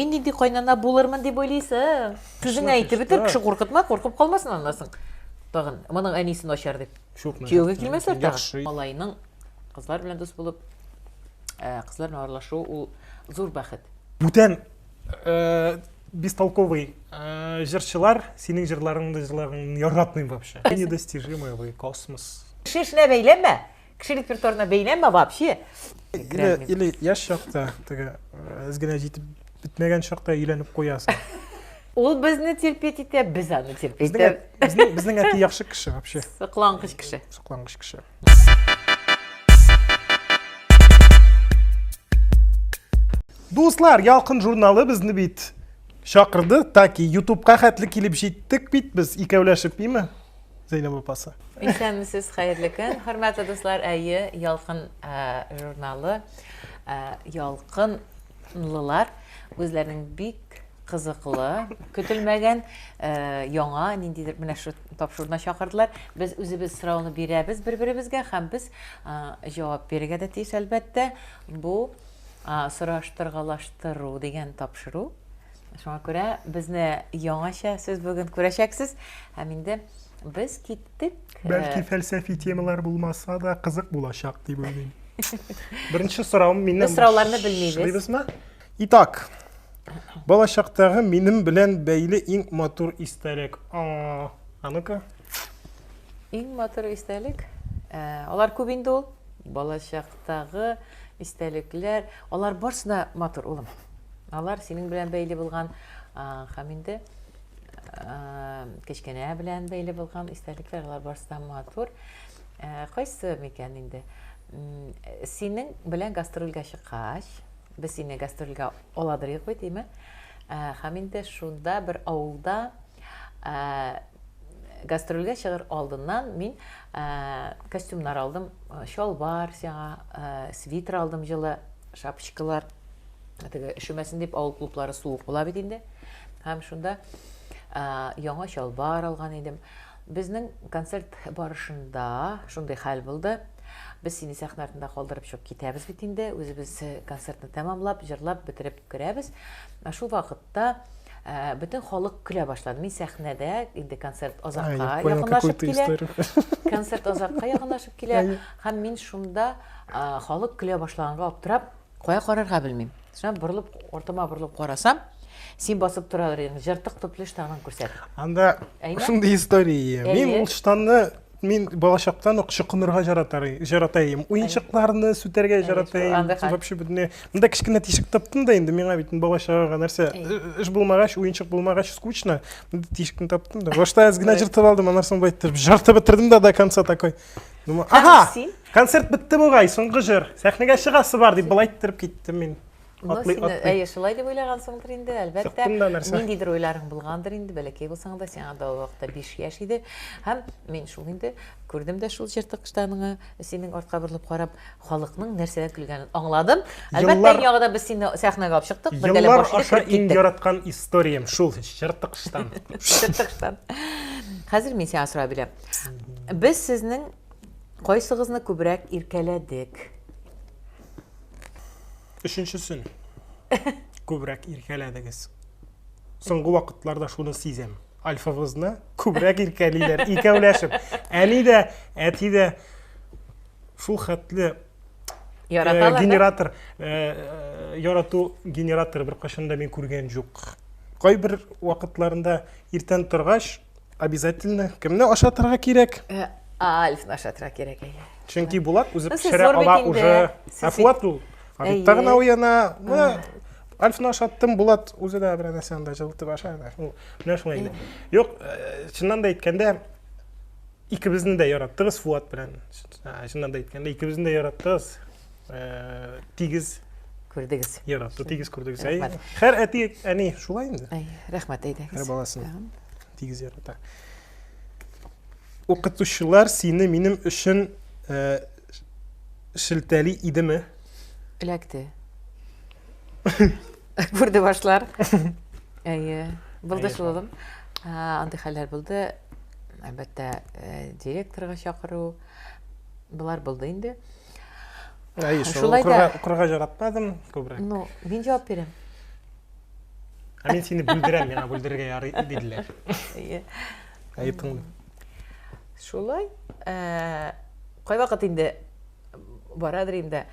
Мин нинди кайнана булырмын дип уйлыйсың? Сүзеңне әйтеп бетер, кеше куркытма, куркып калмасын аннан соң. Тагын, моның әнисе начар дип. Кияүгә килмәсләр тагын. Малайның кызлар белән дус булып, э, кызлар белән аралашу ул зур бәхет. Бүтән э, бестолковый э, җырчылар синең җырларыңны җырларыңны яратмыйм вообще. Недостижимый вы космос. Кеше эшенә бәйләнмә. Кеше репертуарына бәйләнмә вообще. Или, или яшь чакта, теге әз генә җитеп бетмәгән чакта өйләнеп куясың. Ул безне терпеть итә, без аны терпеть итә. Безнең, безнең әти яхшы кеше вообще. Соклангыч кеше. Соклангыч кеше. Дуслар, Ялкын журналы безне бит чакырды, таки YouTubeка хәтле килеп җиттек бит без икәүләшеп, име? Зәйнәб апасы. Исәнмесез, хәерле көн, хөрмәтле дуслар. Әйе, Ялкын э, журналы, э, Ялкынлылар үзләренең бик кызыклы, көтелмәгән э, яңа ниндидер менә шу тапшыруына чакырдылар. Без үзебез сорауны бирәбез бер-беребезгә һәм без җавап бирергә дә тиеш, әлбәттә. Бу сораштыргалаштыру дигән тапшыру. Шуңа күрә безне яңача сез бүген күрәчәксез. Һәм инде без киттек. Бәлки фәлсәфи темалар булмаса да кызык булачак дип уйлыйм. Беренче соравым миннән. Без сорауларны белмибез. Башлыйбызмы? Итак, балачактагы минем белән бәйле иң матур истәлек. А ну-ка. Иң матур истәлек? Э, алар күп инде ул. Балачактагы истәлекләр, алар барысы да матур, улым. Алар синең белән бәйле булган һәм инде кечкенә белән бәйле булган истәлекләр, алар барысы да матур. Кайсы микән инде? Синең белән гастрольгә чыккач, без сине гастрольгә аладыр идек бит, димме? Һәм инде шунда бер авылда гастрольгә чыгыр алдыннан мин костюмнар алдым, чалбар сиңа, свитер алдым җылы, шапочкалар. Теге өшемәсен дип авыл клублары суык була бит инде. Һәм шунда яңа чалбар алган идем. Безнең концерт барышында шундый хәл булды. Без сине сәхнә артында калдырып чыгып китәбез бит инде. Үзебез концертны тәмамлап, җырлап бетереп керәбез. Шул вакытта бөтен халык көлә башлады. Мин сәхнәдә, инде концерт азакка якынлашып килә. Концерт азакка якынлашып килә. Һәм мин шунда халык көлә башлаганга аптырап, Кая карарга белмим. Шуннан борылып, артыма борылып карасам, син басып тора идең, җыртык төпле штанын күрсәтеп. Анда шундый история. Мин ул штанны мин балачактан ук чокынырга жаратар, жарата идем. Уенчыкларны сүтәргә жарата идем. Вообще бөтенләй. Монда кечкенә тишек таптым да инде миңа бит бала чагага нәрсә эш булмагач, уенчык булмагач скучно. Монда тишекне таптым да. Башта әз генә җыртып алдым, аннан соң байтып жыртып бетердем дә до конца такой. Думаю, ага, концерт бетте бугай, соңгы җыр. Сәхнәгә чыгасы бар дип былай иттереп киттем мин. Ну, Атлый, син, атлый. әйе, шулай дип уйлагансыңдыр инде, әлбәттә. Чыктым да нәрсә. Ниндидер уйларың булгандыр инде, бәләкәй булсаң да, сиңа да ул вакытта 5 яшь иде. Һәм мин шул инде күрдем дә шул җыртык штаныңы, синең артка борылып карап, халыкның нәрсәдән көлгәнен аңладым. Әлбәттә, Еллар- иң ягы да без сине сәхнәгә алып чыктык, бергәләп Еллар баш идек, аша кереп иң киттек. яраткан историям шул җыртык штан. Җыртык штан. Хәзер мин сиңа сорау бирәм. Без сезнең кайсыгызны күбрәк иркәләдек? Өченчесен. Күбрәк иркәләдегез. Соңгы вакытларда шуны сизәм. Альфабызны күбрәк иркәлиләр, икәүләшеп. Әни дә, әти дә шул хәтле э, Яраталар да? генератор, э, э, ярату генераторы беркайчан да мин күргән юк. Кайбер вакытларында иртән торгач, Обязательно. Кемне ашатырга кирәк? Э, Альфны ашатырга кирәк, әйе. Чөнки Булат үзе Ну, сез пешерә зур бит ала инде. уже. Сез Ә бит- Фуат ул обедта Әйе. гына уяна. Менә Альфны ашаттым, Булат үзе дә бер нәрсә анда җылытып ашар. Ул менә шулай инде. Юк, э, чыннан да әйткәндә, икебезне дә яраттыгыз Фуат белән. Чыннан да әйткәндә, икебезне дә яраттыгыз. Э, тигез күрдегез. Яратты, тигез күрдегез. Әй, һәр әти, әни шулай инде. Әй, рәхмәт әйдәгез. Һәр баласын. Тигез ярата. Укытучылар сине минем өчен э, шелтәли идеме? Эләкте. Күрде башлар. Әйе, булды шул улым. Андый хәлләр булды. Әлбәттә, э, директорга чакыру болар булды инде. Әйе, шул. Шулай да укырга яратмадым күбрәк. Ну, мин җавап бирәм. Ә мин сине бүлдерәм, миңа бүлдерергә ярый, диделәр. Әйе. Әйе, тыңлыйм. Шулай. Э, кайвакыт инде барадыр инде.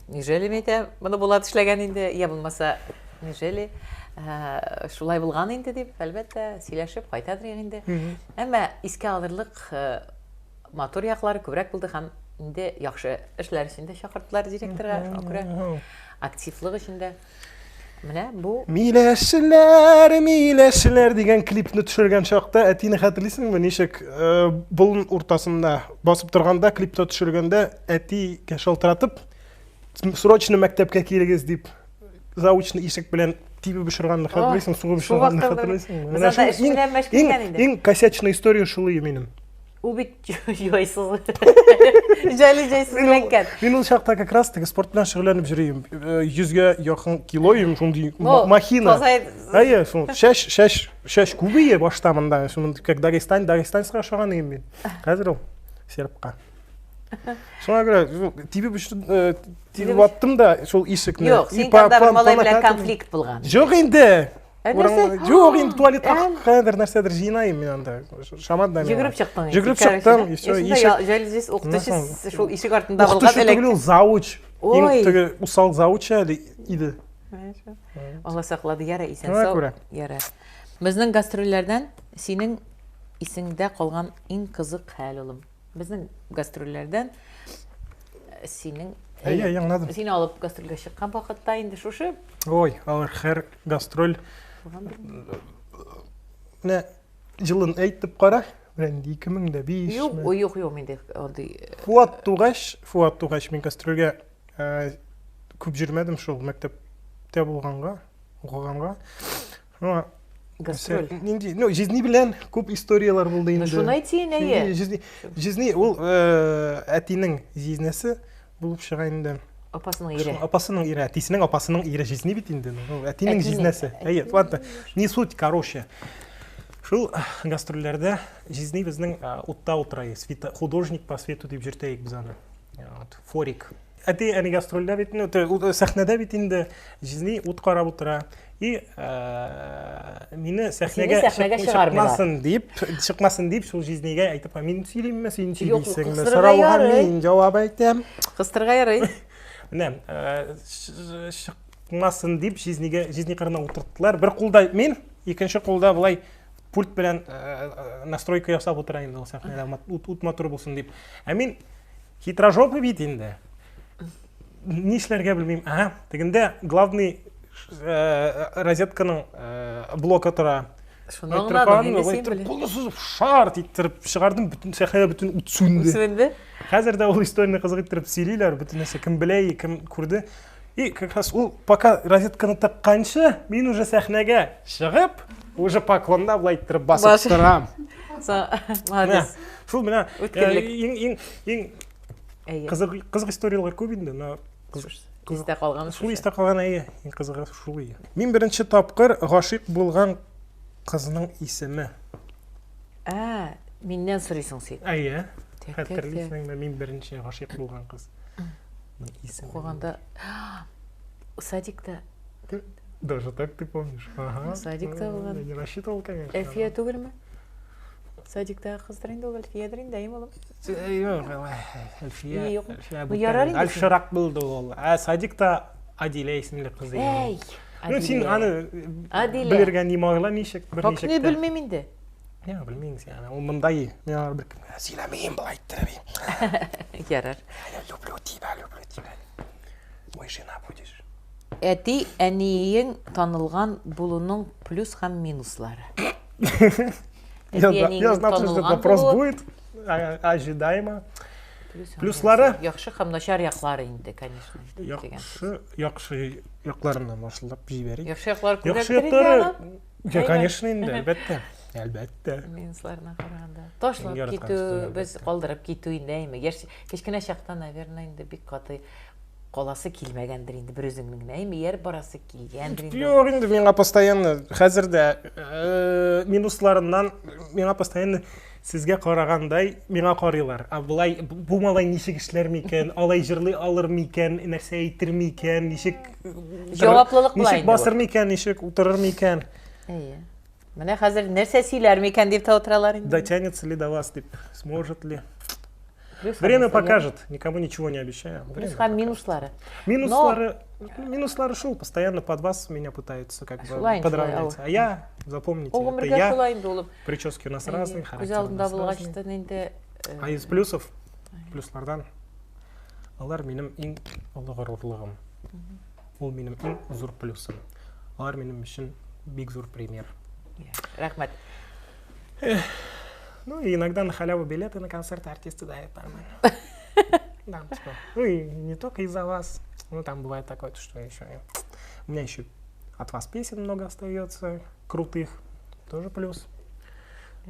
Неужели мин әйтәм, моны Булат эшләгән инде, я булмаса, неужели э, шулай булган инде дип, әлбәттә, сөйләшеп кайтадыр инде. Әмма искә алырлык э, матур яклары күбрәк булды һәм инде яхшы эшләр өчен дә чакырдылар директорга, шуңа күрә активлык өчен дә. Менә бу Миләшләр, миләшләр дигән клипны төшергән чакта әтине хәтерлисеңме, ничек э, болын уртасында басып торганда, клипта төшергәндә әтигә шалтыратып, срочно мәктәпкә килегез дип заочный ишек белән тибеп очырганны хәтерлисең, сугып очырганны хәтерлисеңме? Менә шул иң, иң, иң косячный история шул минем. Ул бит җайсыз. Җайлы җайсыз эләккән. Мин ул чакта как раз теге спорт белән шөгыльләнеп йөрим. Йөзгә якын кило идем, шундый махина. Әйе, шул шәш шәш шәш күбее башта монда. Шундый как Дагестан, Дагестанскага ошаган идем мин. Хәзер ул сербка. Шуңа күрә тибеп тибеп аттым да шул ишекне. Юк, син анда бер малай белән конфликт булган. Юк инде. Ә нәрсә? Юк, инде туалетка каядыр нәрсәдер җыйнаем мин анда. Шамат да Йөгереп чыктың. Йөгереп чыктым, и все, ишек. Җәлзис укытучы шул ишек артында булган Укытучы түгел ул, завуч. Иң теге усал завуч әле иде. Алла саклады, яра исән сау. Яра. Безнең гастрольләрдән синең исеңдә калган иң кызык хәл, улым. Безнең гастрольләрдән синең Әйе, әйе, аңладым. Сине алып гастрольгә чыккан вакытта инде шушы. Ой, алар һәр гастроль менә җылын әйтеп кара. Менә инде 2005. Юк, юк, юк, инде андый. Фуат тугач, Фуат тугач мин гастрольгә күп йөрмәдем шул мәктәптә булганга, укыганга. Ну, Гастроль. Нинди, ну, җизни белән күп историяләр булды инде. Ну, шуны әйтсен, әйе. Җизни, җизни ул әтинең җизнәсе булып чыга инде. Апасының ире. Апасының ире, әтисенең апасының ире җизни бит инде. Ну, әтинең җизнәсе. Әйе, ладно, не суть, короче. Шул гастрольләрдә җизни безнең утта утыра, художник по свету дип йөртәек без аны. Вот, форик. Әти әни гастрольдә бит, ну, сәхнәдә бит инде җизни ут карап утыра. И мине сәхнәгә чыкмасын дип, чыкмасын дип шул җизнигә әйтеп, мин сөйлимме, син сөйлисеңме? Сорауга мин җавап әйтәм. Кыстырга ярый. Менә чыкмасын дип җизнигә җизни кырына утырттылар. Бер кулда мин, икенче кулда былай пульт белән настройка ясап утыра инде ул сәхнәдә ут матур булсын дип. Ә мин Хитрожопый бит инде. Нишләргә белмим. Ага, тегендә главный э, розетканың э, блокы тора. Шуны аңладым инде син белән. Кулны сузып шарт иттереп чыгардым, бөтен сәхнәдә бөтен ут сүнде. Сүнде. Хәзер дә ул историяне кызык иттереп сөйлиләр, бөтен нәрсә кем белә, кем күрде. И как раз ул пока розетканы такканчы, мин уже сәхнәгә чыгып, уже поклонда былай иттереп басып торам. Молодец. Шул менә э, иң иң иң кызык кызык историяләр күп инде, но истә калган. Шул истә калган әйе, иң кызыгы шул иде. Мин беренче тапкыр гашыйк булган кызның исеме. Ә, миннән сорыйсың син. Әйе. Хәтерлисеңме, мин беренче гашыйк булган кыз. Укыганда садикта. Даже так ты помнишь? Ага. Садикта булган. Я не рассчитывал, конечно. Әлфия түгелме? Садиктагы кыздыр инде ул, Әлфиядер инде, әйеме улым? Юк, Әлфия. Юк. Ну, ярар инде. Альшырак булды ул. Ә садикта Адилә исемле кыз иде. Әй, Ну, син аны белергә ни могла ничек, берничек. Как не белмим инде. Юк, белмим син аны. Ул монда и. Мин аны беркемгә сөйләмим, былай иттереп. Ярар. Я люблю тебя, люблю тебя. Мой жена будешь. Әти, әниең танылган булуның плюс һәм минуслары. Я знал, что этот вопрос будет ожидаемо. Плюслары? Яхшы һәм начар яклары инде, конечно. Яхшы, яхшы якларыннан башлап җибәрик. Яхшы яклары күбрәк Яхшы яклары, я, конечно, инде, әлбәттә. Әлбәттә. Минусларына караганда. Ташлап китү, без калдырып китү инде, әйме. Яшь кечкенә чакта, наверное, инде бик каты каласы килмәгәндер инде бер үзеңнең генә, әйме, ияреп барасы килгәндер инде. Юк, инде миңа постоянно, хәзер дә э, минусларыннан миңа постоянно Сезгә карагандай миңа карыйлар. Ә болай бу малай ничек эшләр микән, алай җырлый алыр микән, нәрсә әйтер микән, ничек җаваплылык була инде. Ничек басыр микән, ничек утырыр микән? Әйе. Менә хәзер нәрсә сөйләр микән дип тә утыралар инде. Дотянется ли до вас дип, сможет ли? Плюс Время покажет, никому ничего не обещаю. Плюс һәм минуслары. Минуслары, Но... минуслары шул, постоянно под вас меня пытаются как бы шулай, подравнять. Шулай, а я, запомните, это я. Шулай инде улым. Прически у нас разные, характеры у нас разные. Инде, а из плюсов, плюслардан, алар минем иң олы горурлыгым. Ул минем иң зур плюсым. Алар минем өчен бик зур пример. Рәхмәт. Ну и иногда на халяву билеты на концерты артисты дают нормально. Да, типа, ну и не только из-за вас. Ну там бывает такое, что еще. У меня еще от вас песен много остается, крутых, тоже плюс.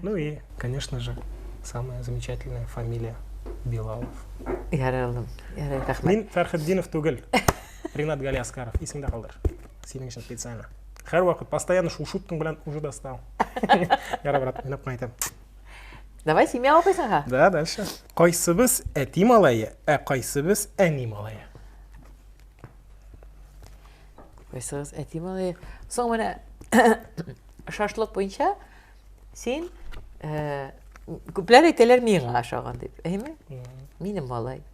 Ну и, конечно же, самая замечательная фамилия Билалов. Ярый, улым. Ярый, рәхмәт. Мин Фәрхетдинов түгел. Ринат Галиаскаров, исеңдә калдыр. Синең өчен специально. Һәрвакыт постоянно шул шуткаң белән уже достал. Яра, брат, уйнап кына әйтәм. Давай семья укыйсың ха. Да, дальше. Кайсыбыз әти малае, ә кайсыбыз әни малае? Кайсыгыз әти малае? Соң менә шашлык буенча син э, күпләр әйтәләр миңа ашаган дип, әйме? Минем малай.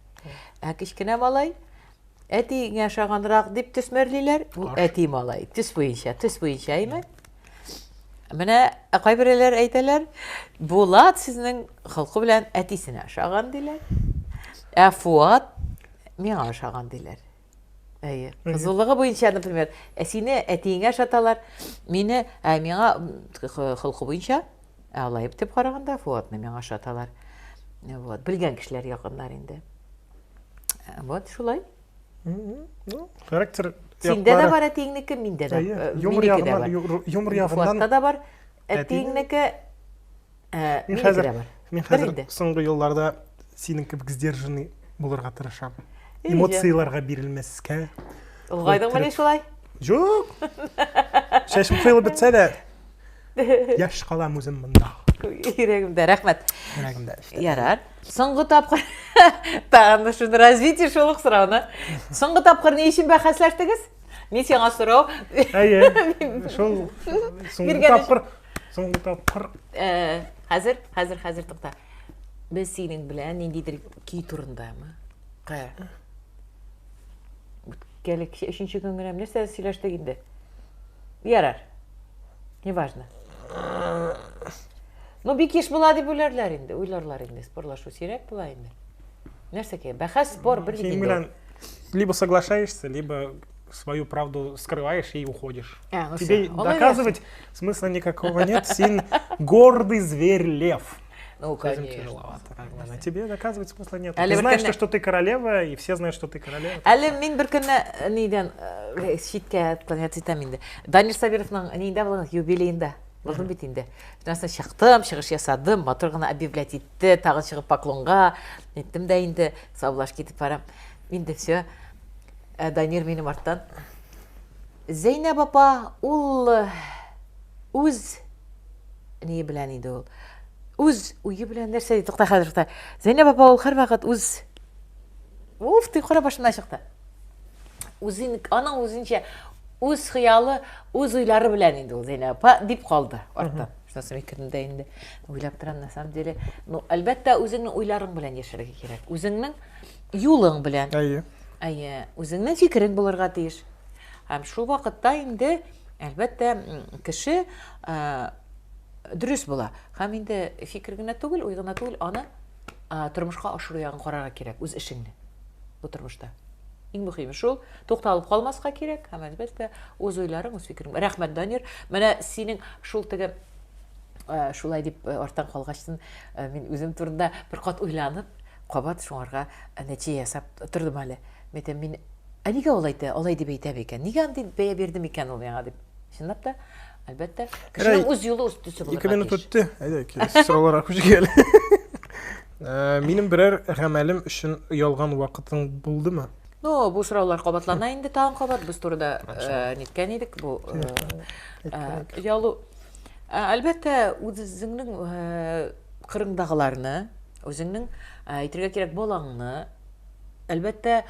Ә кечкенә малай Әтиеңә ошаганрак дип төсмерлиләр. Бу әти малай. Төс буенча, төс буенча, әйме? Менә кайберәүләр әйтәләр, Булат сезнең холкы белән әтисенә ошаган диләр. Ә Фуат миңа ошаган диләр. Әйе. Кызулыгы буенча, например, ә сине әтиеңә ошаталар, мине, ә миңа холкы буенча, ә алай дип караганда Фуатны миңа ошаталар. Вот, белгән кешеләр якыннар инде. Вот шулай. Ну, характер Синдә дә бар әтиеңнеке, миндә дә. Э, юмор ягыннан, юмор ягыннан. Фуатта да бар. Әтиеңнеке, э, мин хәзер, мин хәзер соңгы елларда синең кебек сдержанный булырга тырышам. Эмоцияләргә бирелмәскә. Олгайдыңмыни шулай? Юк. Чәчем коелып бетсә дә, Яшь калам үзем монда. Йөрәгемдә, рәхмәт. Йөрәгемдә. Ярар. Соңгы тапкыр тагын да шуны развитие шул ук сорауны. Соңгы тапкыр ни өчен бәхәсләштегез? Мин сиңа сорау. Әйе. Шул соңгы тапкыр, соңгы тапкыр. Э, хәзер, хәзер, хәзер тукта. Без синең белән ниндидер көй турындамы? Кая? Үткәле өченче көн генә нәрсә сөйләштек инде? Ярар. Неважно. Ну, бик еш була дип уйларлар инде, уйларлар инде. Спорлашу сирәк була инде. Нәрсәгә? Бәхәс, спор бер бит инде. Либо соглашаешься, либо свою правду скрываешь и уходишь. А, ну Тебе всё. доказывать смысла никакого нет. Син гордый зверь лев. Ну, конечно. Тяжеловато. А тебе доказывать смысла нет. Әле Ты знаешь, бер что ты королева, и все знают, что ты королева. Әле мин бер көнне э, нидән э, читкә отклоняться итәм инде. Данир Сабировның нидә булган юбилеенда булдым бит инде. Шуннан соң чыктым, чыгыш ясадым, матур гына объявлять итте, тагын чыгып поклонга ниттем дә инде, саубуллашып китеп барам. Инде все. Э, Данир минем арттан. Зәйнәб апа, ул үз ние белән инде ул. Үз уе белән нәрсә ди, тукта хәзер тукта. Зәйнәб апа ул һәрвакыт үз Уф, ты кара башымнан чыкты. Үзен, аның үзенчә үз хыялы, үз уйлары белән инде ул Зәйнәб апа дип калды арттан. Шуннан соң мин кердем дә инде уйлап торам, на самом деле. Ну, әлбәттә, үзеңнең уйларың белән яшәргә кирәк. Үзеңнең юлың белән. Әйе. Әйе, үзеңнең фикерең булырга тиеш. Һәм шул вакытта инде, әлбәттә, кеше дөрес була. Һәм инде фикер генә түгел, уй гына түгел, аны тормышка ашыру ягын карарга кирәк, үз эшеңне бу тормышта. Иң мөһиме шул, тукталып калмаска кирәк һәм әлбәттә, үз уйларың, үз фикерең. Рәхмәт, Данир. Менә синең шул теге шулай дип арттан калгачтын мин үзем турында бер кат уйланып, кабат шуңарга нәтиҗә ясап тордым әле. Мин әйтәм, мин ә нигә ул әйтә, алай дип әйтә микән? Нигә андый бәя бирде микән ул миңа дип. Чынлап та, әлбәттә, кешенең үз юлы, үз төсе булырга Ике минут тиеш. үтте. Әйдә, киләсе сорауларга күчик әле. Э, минем берәр гамәлем өчен оялган вакытың булдымы? Ну, бу сораулар кабатлана инде тагын кабат. Без турыда э, ниткән идек бу э, оялу. Әлбәттә, үзеңнең кырыңдагыларны, үзеңнең, әйтергә кирәк, балаңны, әлбәттә,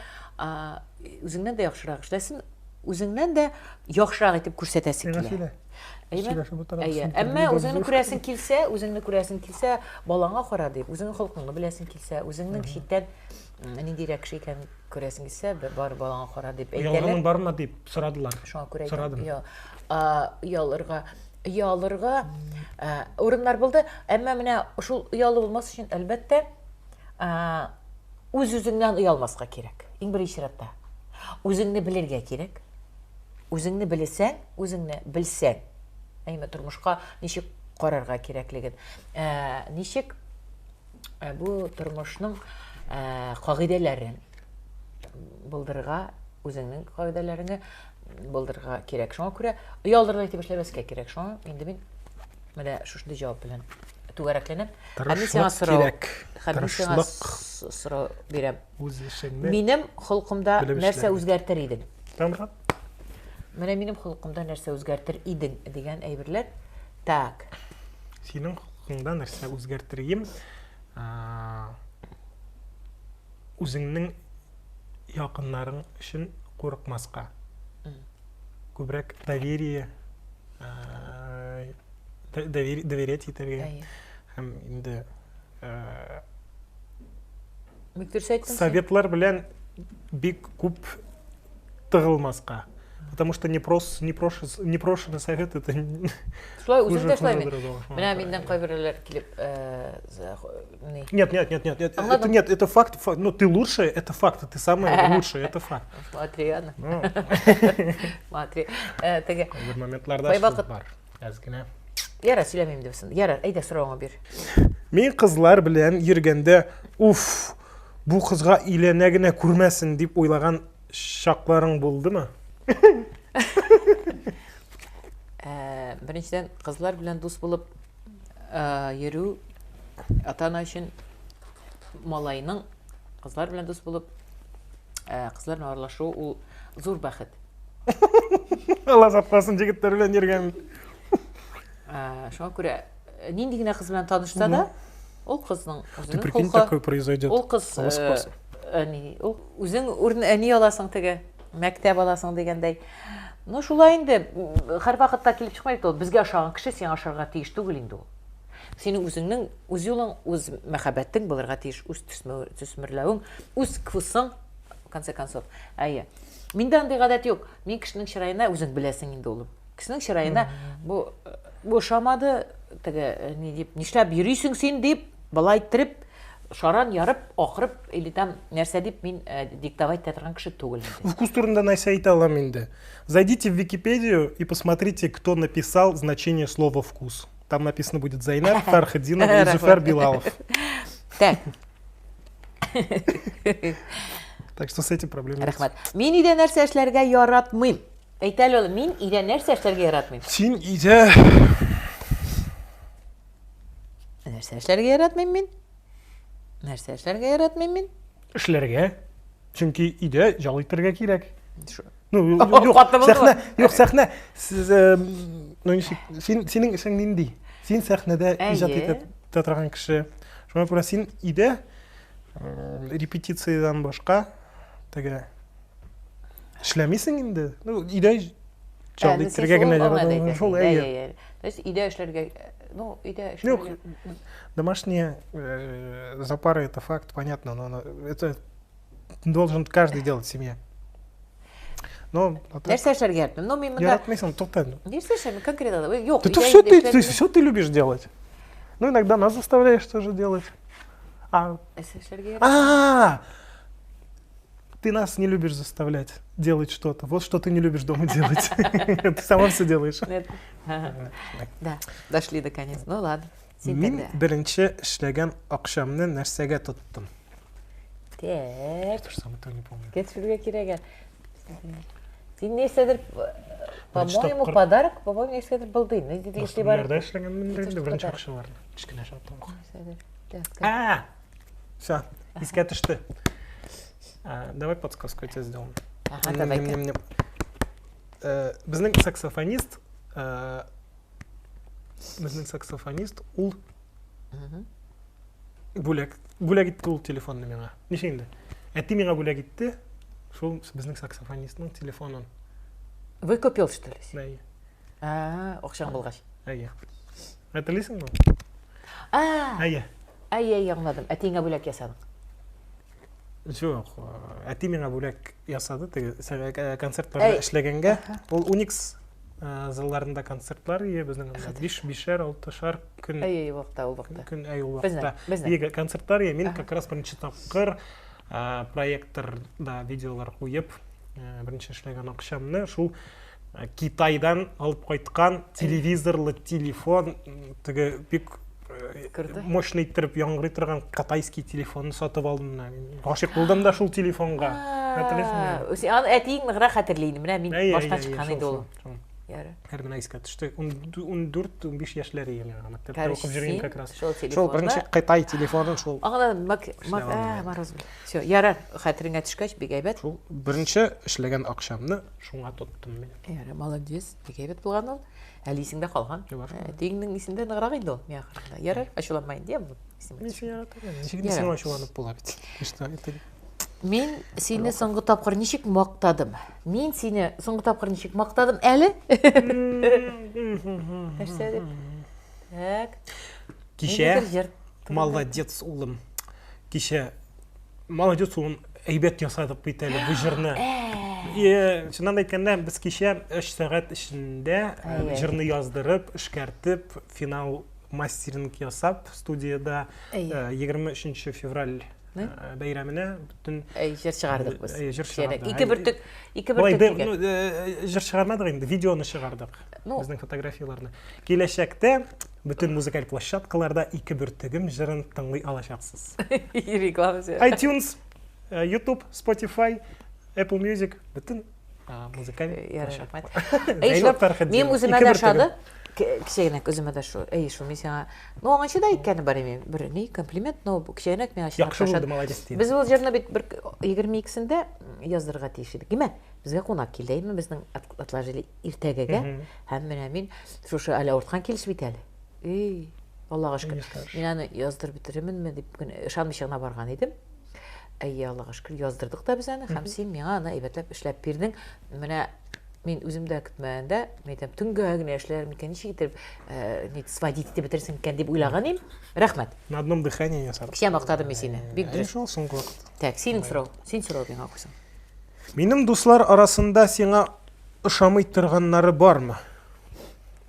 үзеңнән дә яхшырак эшләсен, үзеңнән дә яхшырак итеп күрсәтәсе килә. Әйе. Әмма үзеңне күрәсең килсә, үзеңне күрәсең килсә, балаңа кара дип, үзеңнең холкыңны беләсең килсә, үзеңнең читтән ниндирәк кеше икәнен күрәсең килсә, бар балаңа кара дип әйтәләр. Ялганың бармы дип сорадылар. Шуңа күрә сорадым. Оялырга, оялырга урыннар булды. Әмма менә шул оялу булмас өчен, әлбәттә, үз-үзеңнән оялмаска кирәк. Иң беренче чиратта. Үзеңне белергә кирәк. Үзеңне белесәң, үзеңне белсәң, әйме тормышка ничек карарга кирәклеген, ә, ничек ә, бу тормышның ә, кагыйдәләрен булдырырга, үзеңнең кагыйдәләреңне булдырырга кирәк. Шуңа күрә оялдырдай дип эшләмәскә кирәк. Шуңа инде мин менә шушындый җавап белән түгәрәкләнәм. Һәм мин сиңа сорау, кирәк. Һәм мин сиңа сорау бирәм. Үз эшеңне. Минем холкымда нәрсә үзгәртер идең? Тамга. Менә минем холкымда нәрсә үзгәртер идең дигән әйберләр. Так. Синең холкыңда нәрсә үзгәртер идем? Үзеңнең якыннарың өчен курыкмаска. Күбрәк доверие, доверять итәргә. Һәм инде Бик дөрес әйттең. Советлар белән бик күп тыгылмаска. Потому что непрос, непрош, непрошенный совет это Шулай үзем дә шулай мин. Менә миннән кайберәүләр килеп, ни. Нет, нет, нет, нет, нет, это нет, это факт, ну ты лучшая, это факт, ты самая лучшая, это факт. Смотри, Анна. Ну. Смотри. Теге. Бер моментларда шул бар. Әз генә. Ярар, сөйләмим дип сын. Ярар, әйдә соравыңа бир. Мин кызлар белән йөргәндә, уф, бу кызга өйләнә генә күрмәсен дип уйлаган чакларың булдымы? Ә, беренчедән, кызлар белән дус булып ә, йөрү ата-ана өчен малайның кызлар белән дус булып ә, кызлар белән аралашу ул зур бәхет. Алла сакласын, егетләр белән йөргән. Ә, шуңа күрә нинди генә кыз белән танышса да, ул кызның үзенең Ты прикинь, такое произойдет. Ул кыз әни, ул үзең урын әни аласың теге, мәктәп аласың дигәндәй. Ну, шулай инде, һәрвакытта килеп чыкмый бит ул. Безгә ошаган кеше сиңа ошарга тиеш түгел инде ул. Синең үзеңнең үз юлың, үз мәхәббәтең булырга тиеш, үз төсмерләвең, үз вкусың, в конце концов. Әйе. Миндә андый гадәт юк. Мин кешенең чыраена үзең беләсең инде, улым. Кешенең чыраена бу бу ошамады, теге э, ни дип, нишләп йөрисең син дип, болай иттереп, шаран ярып, акырып или там нәрсә дип мин э, диктовать итә торган кеше түгел инде. Вкус турында нәрсә әйтә алам инде. Зайдите в Википедию и посмотрите, кто написал значение слова вкус. Там написано будет Зайнаб Фархетдинова и Зуфар Билалов. Так. Так что с этим проблем нет. Рәхмәт. Мин өйдә нәрсә эшләргә яратмыйм. Әйт әле, улым, мин өйдә нәрсә эшләргә яратмыйм? Син өйдә Нәрсә эшләргә яратмыйм мин? Нәрсә эшләргә яратмыйм мин? Эшләргә. Чөнки өйдә ял итәргә кирәк. Ну, юк, сәхнә, юк, сәхнә. Сез, ну ничек, син синең эшең нинди? Син сәхнәдә иҗат итә торган кеше. Шуңа күрә син өйдә репетициядән башка теге эшләмисең инде. Ну, өйдә ял итәргә генә яратам. Шул, әйе. То есть өйдә эшләргә, ну, өйдә эшләргә. Юк, домашние запары это факт, понятно, но это должен каждый делать в семье. Но, Нәрсә эшләргә яратмыйм? Ну, мин монда... Яратмыйсың, тукта. Нәрсә эшләмим, конкретно. Юк, ты, все, ты, ты, все ты любишь делать. Ну, иногда нас заставляешь тоже делать. А, а, ты нас не любишь заставлять делать что-то. Вот что ты не любишь дома делать. Ты сама все делаешь. Да, дошли до конец. Ну ладно. Мин беренче эшләгән акчамны нәрсәгә тоттым? Так. Что самое то не помню. Кетшергә кирәк. Син нәрсәдер, по-моему, подарок, по-моему, нәрсәдер булды. Если бар. Нәрдә эшләгәнмен инде беренче акчаларны. Кечкенә чакта. А! Все, искә төште. Давай подсказку я тебе сделаю. Ага, давай. Э, безнең саксофонист, э, безнең саксофонист ул. Бүләк. Бүләк итте ул телефонны миңа. Ничек инде? Әти миңа бүләк итте шул безнең саксофонистның телефонын. Выкупил, что ли? Әйе. А, акчаң булгач. Әйе. Хәтерлисеңме? А, Әйе. әйе, әйе, аңладым. Әтиеңә бүләк ясадың. Юк, әти миңа бүләк ясады, теге э, концертларда Әй. эшләгәнгә. Ул Уникс э, залларында концертлар ие безнең анда биш, бишәр, алтышар көн. Әй, әй, вакытта, ул вакытта. Көн, әй, ул Безнең, вакытта. безнең. Ие, концертлар ие, мин как раз беренче тапкыр э, проекторда видеолар куеп, беренче эшләгән акчамны шул Китайдан алып кайткан телевизорлы телефон, теге бик Круто. мощный иттереп яңгырый торган китайский телефонны сатып алдым менә мин. Гашыйк булдым да шул телефонга. Хәтерлисеңме? Син аны әтиең ныграк хәтерли инде. Менә мин башка чыккан иде ул. Яры. Һәр менә искә төште. 14-15 яшьләр иде миңа мәктәптә Короче, укып йөргән син как раз. шул Шул телефонда беренче Кытай телефонын шул. Аңладым, Мак, Эшләп алдым а, Мороз. Все, ярар, хәтереңә төшкәч, бик әйбәт. Шул беренче эшләгән акчамны шуңа тоттым мин. Ярар, молодец, бик әйбәт булган ул. Әле исеңдә калган. Әтиеңнең исендә ныграк инде ул, миңа караганда. Ярар, ачуланма инде, я Мин сине яратам. Ничек инде сиңа ачуланып була бит. Что это? Мин сине соңгы тапкыр ничек мактадым? Мин сине соңгы тапкыр ничек мактадым әле? Нәрсә дип? Так. Кичә молодец улым. Кичә молодец улым әйбәт ясадык бит әле бу җырны. Э, чыннан да әйткәндә, без кичә 3 сәгать эчендә э, җырны яздырып, эшкәртеп, финал мастеринг ясап студиядә 23 э, февраль бәйрәменә бөтен җыр чыгардык без. Җыр чыгардык. Ике бөртек, ике бөртек. Ну, җыр чыгармадык инде, видеоны чыгардык. Безнең фотографияләрне. Киләчәктә бөтен музыкаль площадкаларда ике бөртегем җырын тыңлый алачаксыз. Реклама. iTunes, э, YouTube, Spotify, Apple Music, бөтен музыкаль площадка. Зәйнәп Фәрхетдинова. Минем үземә дә ошады. Кечәгенәк үземә дә шул. Әй, шул мин сиңа. Ну, аңынчы да әйткәне бар име? Бер ни комплимент, но кечәгенәк миңа чынлап Яхшы булды, молодец. Без ул җырны бит бер 22-сендә яздырырга тиеш идек. Димә, безгә кунак килде, әйме, безнең отложили иртәгәгә. Һәм менә мин шушы әле авырткан килеш бит әле. Эй, Аллага шөкер. Мин аны яздырып бетерерменме дип ышанмыйча гына барган идем. Әйе, Аллага шөкер, яздырдык та без аны һәм син миңа аны әйбәтләп эшләп бирдең. Менә мин үзем дә көтмәгәндә, мин әйтәм, төнгә генә эшләр микән, ничек итеп, э, ни сводить итеп бетерсең икән дип уйлаган идем. Рәхмәт. На одном дыхании ясадык. Кичә мактадым мин сине. Бик дөрес. Шул соңгы вакыт. Так, синең сорау. Син сорау миңа куйсаң. Минем дуслар арасында сиңа ошамый торганнары бармы?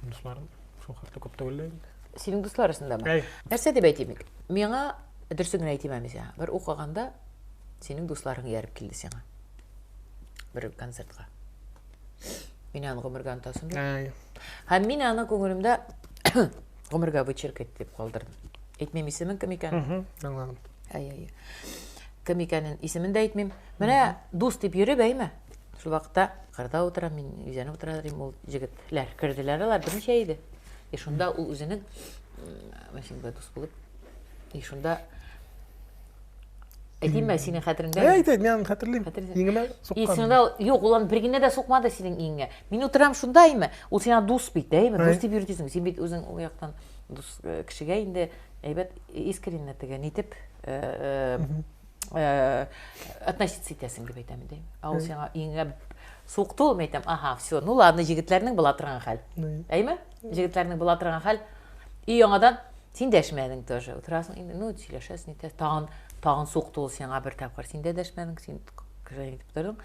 Дусларым шул хәтле күп түгел дә инде. Синең дуслар арасындамы? Әй. Нәрсә дип әйтим? Миңа дөресен генә әйтим әле сиңа. Бер укыганда синең дусларың ияреп килде сиңа. Бер концертка. Мин аны гомергә онытасым юк. Әй. Һәм мин аны күңелемдә гомергә вычеркать дип калдырдым. Әйтмим исемен кем икәнен. Аңладым. Әй, әй. Кем икәнен исемен дә әйтмим. Менә дус дип йөреп, әйме? Шул вакытта кырда утырам, мин өйләнеп утыра идем, ул җегетләр керделәр, алар берничә иде. И шунда ул үзенең машинада дус булып, и шунда Әйтимме, синең хәтереңдә? Әйт, әйт, мин аны хәтерлим. Иңемә суккан. И шунда юк, ул аны бер генә дә сукмады синең иңеңә. Мин утырам шунда, әйме? Ул сиңа дус бит, әйме? Дус дип йөртесең. Син бит үзең ул яктан дус э, кешегә инде әйбәт искренне теге нитеп э, э, э, относиться итәсең дип әйтәм инде. Ә ул сиңа иңгә сукты ул, мин әйтәм, ага, все, ну ладно, җегетләрнең була торган хәл. Әйме? Җегетләрнең була торган хәл. И яңадан син дәшмәдең тоже. Утырасың инде, ну, сөйләшәсең, нитәсең. Тагын, тагын сукты ул сиңа бер тапкыр. Син дә дәшмәдең, син кешеләр итеп тордың.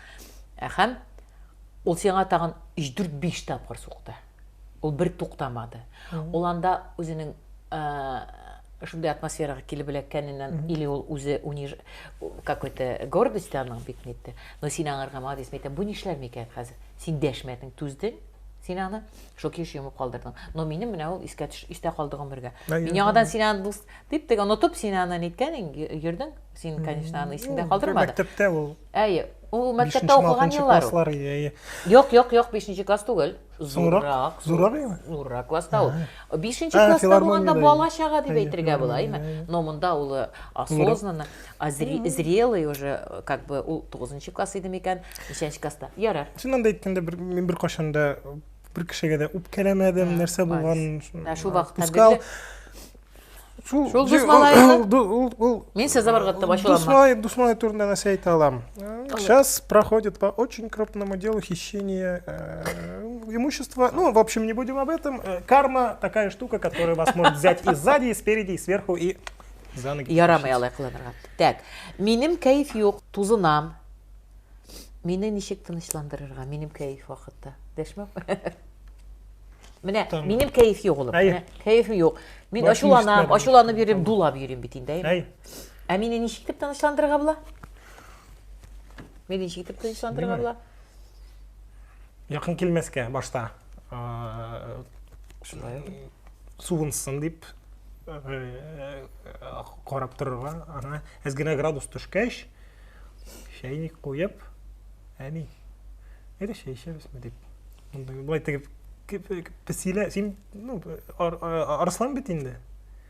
Ә һәм ул сиңа тагын 3-4-5 тапкыр сукты. Ул бер туктамады. Ул анда үзенең шундый атмосферага килеп эләккәненнән или ул үзе униж какой-то гордость аның бик нитте. Но син аңарга молодец, мин әйтәм, бу нишләр микән хәзер? Син дәшмәдең, түздең. Син аны шул килеш йомып калдырдың. Но минем менә ул искә төш, истә калды гомергә. Мин яңадан син аны дус дип теге онытып син аны ниткән йөрдең. Син, конечно, аны исеңдә калдырмадың. Мәктәптә ул. Әйе, ул мәктәптә укыган еллар. Класслар, әйе. Юк, юк, юк, 5 класс түгел. Зуррак. Зуррак име? Зуррак класста ул. 5 класста булганда бала чага дип әйтергә була, әйме? Но монда ул э, осознанно, зрелый уже, э, как бы ул 9 класс иде микән, ничәнче класста? Ярар. Чыннан да әйткәндә, бер, мин беркайчан да бер кешегә дә үпкәләмәдем, нәрсә булган. Шул вакыттан бирле. Шул, Шул дус малайны? Ул, ул, Мин сезне баргатта Дус малай, дус малай турында нәрсә әйтә алам? Сейчас проходит по очень крупному делу хищение имущества. Ну, в общем, не будем об этом. Карма такая штука, которая вас может взять и сзади, и спереди, и сверху, и за ноги. Ярамый алай кыланырга. Так, минем кәеф юк, тузынам. Мине ничек тынычландырырга? Минем кәеф вакытта. Дәшмәм. Менә минем кәеф юк улым. Менә кәефем юк. Мин ачуланам, ачуланып йөрим, дулап йөрим бит инде. Әй. Ә мине ничек итеп тынычландырырга була? Мине ничек итеп тынычландырырга була? Якын килмәскә башта. Шулай. Суынсын дип карап торырга. Ага. Әз генә градус төшкәч, чәйник куеп, әни, әйдә чәй эчәбезме дип. Болай теге песилә, син, ну, арыслан бит инде.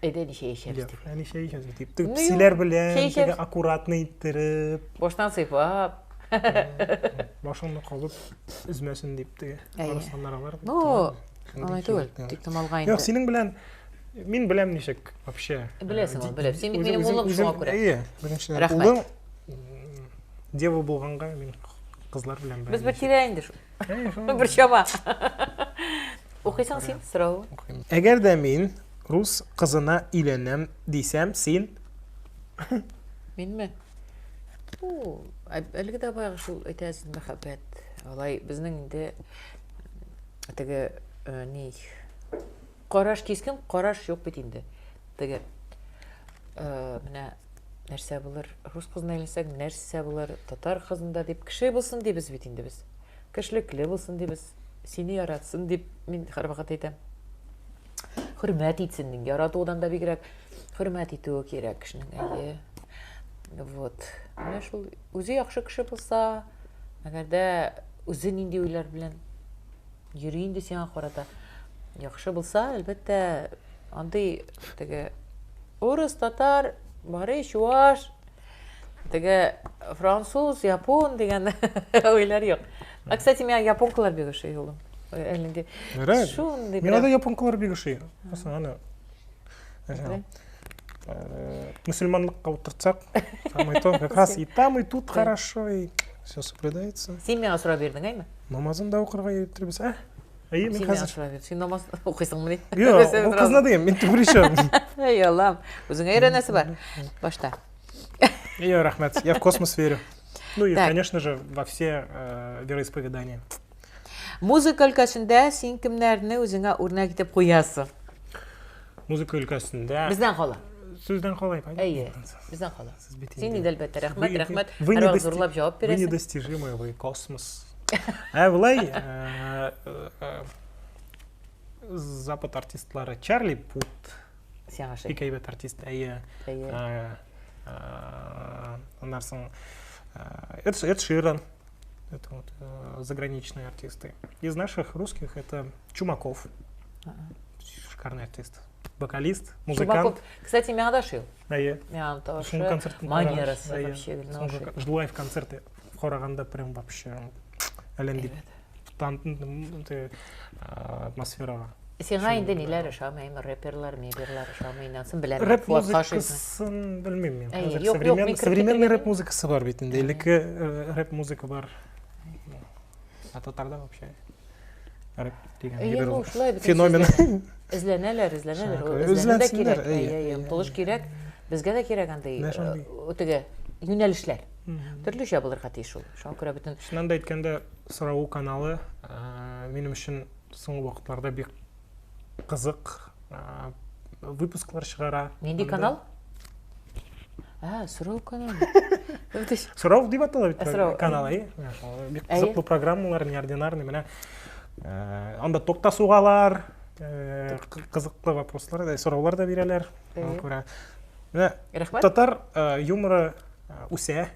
Әйдә ничә эчәбез дип. Әни чәй эчәбез дип. Теге песиләр белән, теге аккуратно иттереп. Баштан сыйпап. Башыңны кабып өзмәсен дип теге арысланнар алар. Ну, алай түгел, тик томалга инде. Юк, синең белән мин беләм ничек вообще. Беләсең ул, беләм. Син бит минем улым шуңа күрә. Әйе, беренчедән улың дева булганга мин кызлар белән Без бер тирә инде шул. Бер чама. Укыйсың син сорау. Әгәр дә мин рус кызына өйләнәм дисәм, син Минме? Бу әлеге дә баягы шул әйтәсез мәхәббәт. Алай безнең инде теге э, ни караш кискен караш юк бит инде. Теге э, менә нәрсә булыр, рус кызына әйләнсәк, нәрсә булыр, татар кызында дип, кеше булсын дибез бит инде без. Кешелекле булсын дибез, сине яратсын дип мин һәрвакыт әйтәм. Хөрмәт итсен, яратудан да бигрәк хөрмәт итүе кирәк кешенең, әйе. Вот. Менә шул үзе яхшы кеше булса, әгәр дә үзе нинди уйлар белән йөри инде сиңа карата. Яхшы булса, әлбәттә, андый теге урыс, татар, мари, чуаш, теге француз, япон дигән уйлар юк. А, кстати, миңа японкалар бик ошый, улым. Әле инде шундый. Миңа да японкалар бик ошый. Аны мөселманлыкка утыртсак, самое то, как раз и там, и тут хорошо, и все соблюдается. Син миңа сорау бирдең, әйме? Намазын да укырга йөрттербез, ә? Әйе, мин хәзер. Син намаз укыйсыңмыни? Юк, ул кызны дим, мин при чем? Әй, Аллам, үзеңә өйрәнәсе бар. Башта. Ее, рәхмәт, я в космос верю. Ну и, конечно же, во все э, вероисповедания. Музыка өлкәсендә син кемнәрне үзеңә үрнәк итеп куясың? Музыка өлкәсендә. Бездән кала. Сүздән кала, Әйе, бездән кала. Син инде әлбәттә, рәхмәт, рәхмәт. Вы зурлап җавап бирәсең. Вы недостижимы, вы космос. Ә болай э, э, Запад артистлары Чарли Пут. Сиңа ошый. Бик әйбәт артист, әйе. Әйе. Аннан соң Эд Ширан. Это вот заграничные артисты. Из наших русских это Чумаков. Шикарный артист. Вокалист, музыкант. Чумаков. Кстати, миңа да ошый. Әйе. Миңа да ошый. Манерасы вообще ошый. Лайв-концерты караганда прям вообще әллә дип атмосферага. Сиңа инде ниләр ошамый, рэперлар, меберлар ошамый, анысын беләм. Рэп музыкасын белмим мин. Хәзер современный рэп музыкасы бар бит инде, элекке рэп музыка бар. А татарда вообще рэп дигән әйбер феномен. Эзләнәләр, эзләнәләр. Эзләнү дә кирәк. Әйе, омтылыш кирәк. Безгә дә кирәк андый теге юнәлешләр. Төрлечә булырга тиеш ул. Шуңа күрә бөтен Чыннан да әйткәндә, Сорау каналы минем өчен соңгы вакытларда бик кызык выпусклар чыгара. Нинди канал? А, Сорау каналы. Сорау дип атала бит канал, әйе. Бик кызыклы программалар, неординарный. Менә анда ток та сугалар, кызыклы вопрослар да, сораулар да бирәләр. Күрә. Менә татар юморы үсә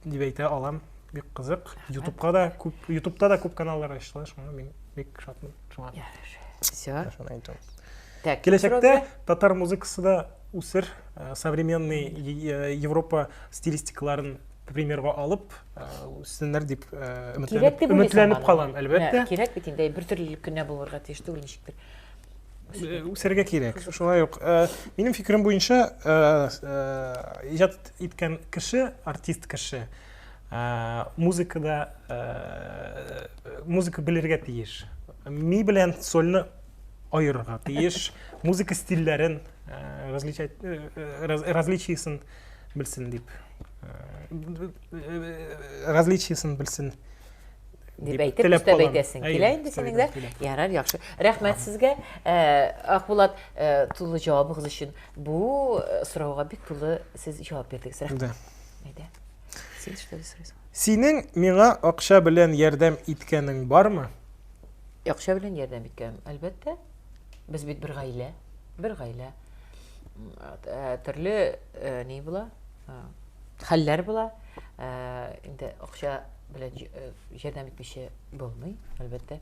дип әйтә алам. Бик кызык. Ютубка да күп, Ютубта да күп каналлар ачыла, шуңа мин бик шатмын. Шуңа. Все. Шуны әйтәм. Так, Киләчәктә татар музыкасы да үсер, э, современный э, Европа стилистикаларын примерга алып, э, үссеннәр дип өметләнеп, өметләнеп калам, әлбәттә. Кирәк бит инде, бер төрлелек кенә булырга тиеш түгел ничектер. Үсәргә кирәк. Шулай ук, минем фикерем буенча, иҗат иткән кеше, артист кеше, музыкада музыка белергә тиеш. Ми белән сольны аерырга тиеш, музыка стильләрен различать, различиесен белсен дип. Различиесен белсен дип әйтеп өстәп әйтәсең килә инде синең дә. Ярар, яхшы. Рәхмәт сезгә, Акбулат, тулы җавабыгыз өчен. Бу сорауга бик тулы сез җавап бирдегез. Рәхмәт. Әйдә. Син что сорыйсың? Синең миңа акча белән ярдәм иткәнең бармы? Акча белән ярдәм иткән, әлбәттә. Без бит бер гаилә. Бер гаилә. Төрле ни була? Хәлләр була. Инде акча белән ярдәм итмичә булмый, әлбәттә.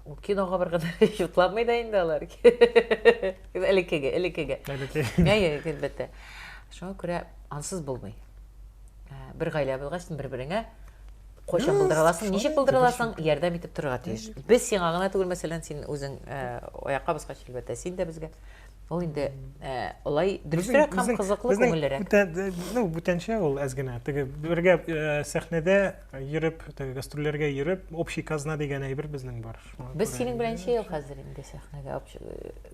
Ул кинога барганда чутламый да инде алар. Элеккеге, элеккеге. Әйе, әлбәттә. Шуңа күрә ансыз булмый. Бер гаилә булгач, син бер-береңә кайчан булдыра аласың, ничек булдыра аласың, ярдәм итеп торырга тиеш. Без сиңа гына түгел, мәсәлән, син үзең аякка баскач, әлбәттә, син дә безгә. Ул инде алай дөресрәк һәм кызыклы, күңеллерәк. Ну, бүтәнчә ул әз генә. Теге бергә сәхнәдә йөреп, теге гастрольләргә йөреп, общий казна дигән әйбер безнең бар. Без синең белән ничә ел хәзер инде сәхнәгә?